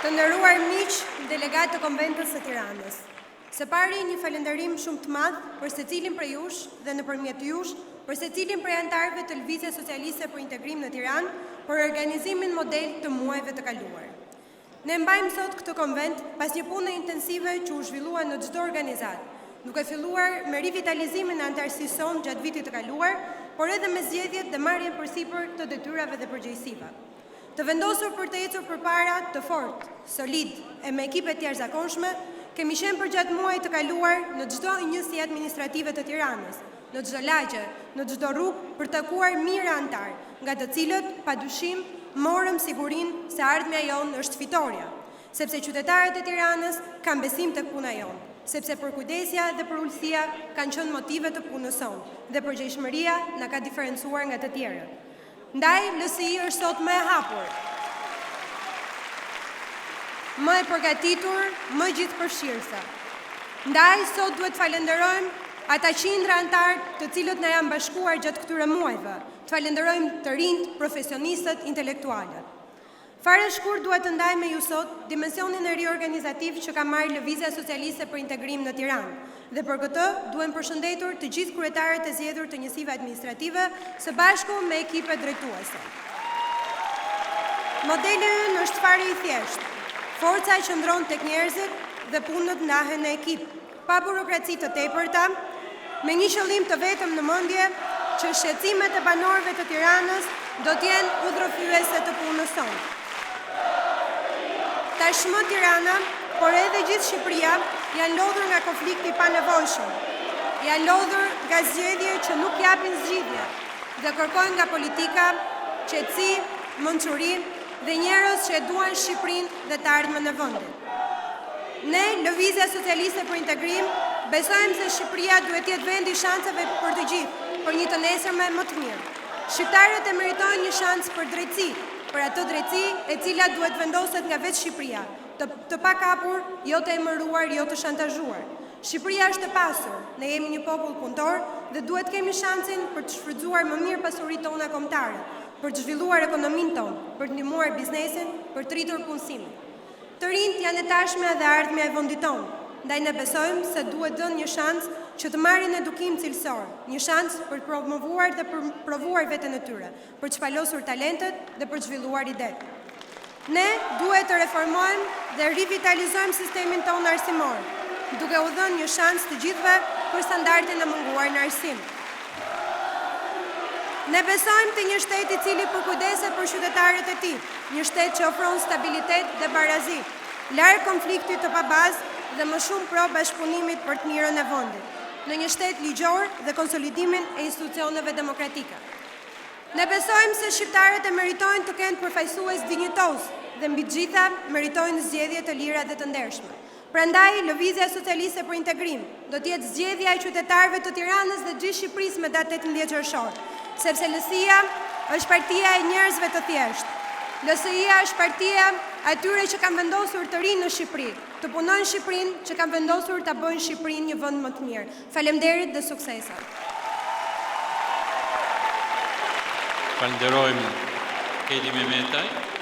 Të nderuar miq, delegatë të Konventës së Tiranës. Së pari, një falënderim shumë të madh për secilin prej jush dhe nëpërmjet jush për secilin prej anëtarëve të Lëvizjes Socialiste për Integrim në Tiranë për organizimin model të muajve të kaluar. Ne mbajmë sot këtë konventë pas një pune intensive që u zhvillua në çdo organizatë, duke filluar me rivitalizimin e anëtarësisë sonë gjatë vitit të kaluar, por edhe me zgjedhjet dhe marrjen përsipër të detyrave dhe përgjegjësive. Të vendosur për të ecur përpara të fortë, solid e me ekipe të jashtëzakonshme, kemi qenë përgjatë muajit të kaluar në çdo njësi administrative të Tiranës, në çdo lagje, në çdo rrugë për të takuar mijëra anëtarë, nga të cilët padyshim morëm sigurinë se e ardhmja jonë është fitorja, sepse qytetarët e Tiranës kanë besim tek puna jonë, sepse përkujdesja dhe përulësia kanë qenë motive të punës sonë dhe përgjegjshmëria na ka diferencuar nga të tjerët. Ndaj, LSI është sot më e hapur, më e përgatitur, më gjithëpërfshirëse. Ndaj, sot duhet të falënderojmë ata qindra anëtarë të cilët na janë bashkuar gjatë këtyre muajve, të falënderojmë të rinjtë, profesionistët, intelektualët. Fare shkurt dua të ndaj me ju sot dimensionin e ri organizativ që ka marrë Lëvizja Socialiste për Integrim në Tiranë. Dhe për këtë duhen përshëndetur të gjithë kryetarët e zgjedhur të njësive administrative së bashku me ekipet drejtuese. Modeli ynë është fare i thjeshtë. Forca qëndron tek njerëzit dhe punët ndahen në ekip, pa burokraci të tepërta, me një qëllim të vetëm në mendje, që shqetësimet e banorëve të Tiranës do të jenë udhërrëfyese të punës sonë. Tashmë Tirana, por edhe gjithë Shqipëria janë lodhur nga konflikti i panevojshëm. Janë lodhur nga zgjedhje që nuk japin zgjidhje dhe kërkojnë nga politika qetësi, mençuri dhe njerëz që e duan Shqipërinë dhe të ardhmen e vendit. Ne, Lëvizja Socialiste për Integrim, besojmë se Shqipëria duhet të jetë vendi i shanseve për të gjithë, për një të nesërme më të mirë. Shqiptarët e meritojnë një shans për drejtësi, për atë drejtësi e cila duhet vendoset nga vetë Shqipëria, të, të pakapur, jo të emëruar, jo të shantazhuar. Shqipëria është e pasur, ne jemi një popull punëtor dhe duhet të kemi shansin për të shfrytëzuar më mirë pasuritë tona kombëtare, për të zhvilluar ekonominë tonë, për të ndihmuar biznesin, për të rritur punësimin. Të rinjtë janë e tashmja dhe e ardhmja e vendit tonë, ndaj ne besojmë se duhet dhënë një shans që të marrin edukim cilësor, një shans për të promovuar dhe për provuar veten e tyre, për të shpalosur talentet dhe për të zhvilluar idetë. Ne duhet të reformojmë dhe rivitalizojmë sistemin tonë arsimor, duke u dhënë një shans të gjithëve për standardin e munguar në arsim. Ne besojmë te një shtet i cili përkujdeset për qytetarët e tij, një shtet që ofron stabilitet dhe barazi, larg konfliktit të pabazë dhe më shumë pro bashkëpunimit për të mirën e vendit, në një shtet ligjor dhe konsolidimin e institucioneve demokratike. Ne besojmë se shqiptarët e meritojnë të kenë përfaqësues dinjitoz dhe mbi të gjitha meritojnë zgjedhje të lira dhe të ndershme. Prandaj, Lëvizja Socialiste për Integrim do të jetë zgjedhja e qytetarëve të Tiranës dhe gjithë Shqipërisë me datë 18 qershor, sepse LSI-ja është partia e njerëzve të thjeshtë. LSI-ja është partia e atyre që kanë vendosur të rinë në Shqipëri, të punojnë Shqipërinë, që kanë vendosur ta bëjnë Shqipërinë një vend më të mirë. Faleminderit dhe suksese. Falënderojmë Kejdi Mehmetaj.